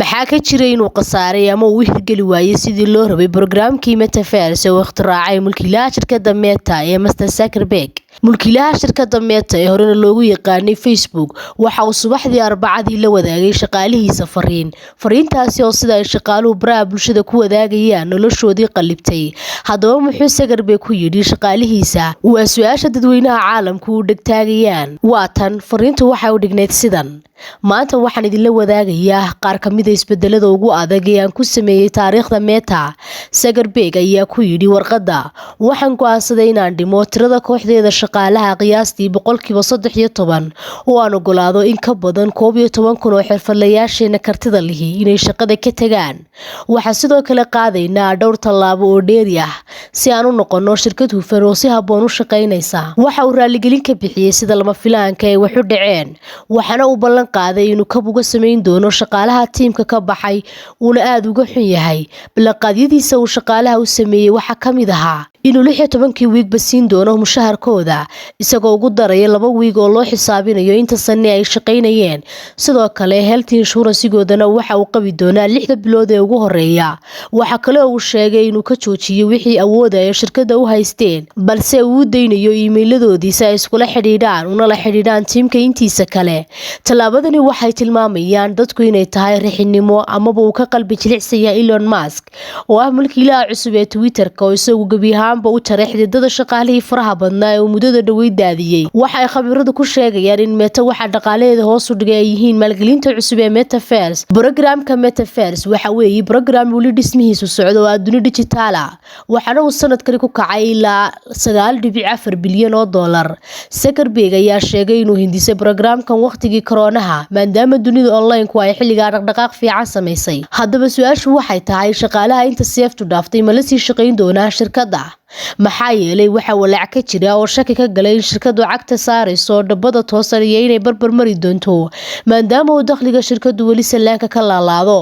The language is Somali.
Maxaa ka jira inuu khasaaray ama uu u hirgeli waayey sidii loo rabay brograamkii Metaverse ee uu ikhtiraacay mulkiilaha shirkadda Meta ee Mr Zuckerberg? Mulkiilaha shirkadda Meta ee horena loogu yaqaanay Facebook waxa uu subaxdii Arbacadii la wadaagay shaqaalihiisa fariin. Fariintaasi oo sida ay shaqaaluhu baraha bulshada ku wadaagayaan noloshoodii qallibtay. Haddaba muxuu Zuckerberg ku yidhi shaqaalihiisa? Waa su-aasha dadweynaha caalamku u dhegtaagayaan. Waa tan fariintu, waxay u dhignayd sidan: "Maanta waxaan idinla wadaagayaa qaar ka mid a isbedelada ugu adag ee aan ku sameeyey taariikhda Meta," Zuckerberg ayaa ku yidhi warqadda. "Waxaan go'aansaday inaan dhimo tirada kooxdeeda shaqaalaha qiyaastii 13% oo aan ogolaado in ka badan 11,000 oo xirfadlayaasheena kartida lihi inay shaqada ka tagaan. Waxaan sidoo kale qaadaynaa dhowr tallaabo oo dheeri ah si aan u noqono shirkad hufan oo si habboon u shaqaynaysa." Waxa uu raaligelin ka bixiyey sida lama filaanka ay wax u dhaceen, waxaana uu ballan qaaday inuu kab uga samayn doono shaqaalaha tiimka ka baxay, uuna aada uga xun yahay. Ballanqaadyadiisa uu shaqaalaha u sameeyey waxaa ka mid ahaa inuu 16-kii wiigba siin doono mushaharkooda, isagoo ugu daraya 2 wiig oo loo xisaabinayo inta sane ay shaqaynayeen. Sidoo kale health insurance-goodana waxa uu qabi doonaa 6da bilood ee ugu horeeya. Waxa kale oo uu sheegay inuu ka joojiyey wixii awooda ay shirkadda u haysteen, balse uu u daynayo iimayladoodii si ay iskula xidhiidhaan una la xidhiidhaan tiimka intiisa kale. Tallaabadani waxay tilmaamayaan dadku inay tahay rixinimo amaba uu ka qalbi jilicsan yahay Elon Musk oo ah mulkiilaha cusub ee Twitter-ka, oo isagu gebi ahaanba u jaray xididada shaqaalihii faraha badnaa ee uu muddada dhoweyd daadiyey. Waxa ay khabiiradu ku sheegayaan in Meta waxa dhaqaalaheeda hoos u dhigay ay yihiin maalgelinta cusub ee Metaverse. Brograamka Metaverse waxa weeye brograam weli dhismihiisu socdo oo adduunyo dijitaal ah, waxaana uu sanadkani ku kacay ilaa $9.4 bilyan. Zuckerberg ayaa sheegay inuu hindisay brograamkan waqtigii koroonaha, maadaama dunida online-ku ay xilligaa dhaqdhaqaaq fiican samaysay. Haddaba su-aashu waxay tahay, shaqaalaha inta seeftu dhaaftay ma la sii shaqayn doonaa shirkadda? Maxaa yeelay waxaa walaac ka jira oo shaki ka galay in shirkadu cagta saarayso dhabbada toosan iyo inay barbar mari doonto, maadaama uu dakhliga shirkadu weli sallaanka ka laalaado.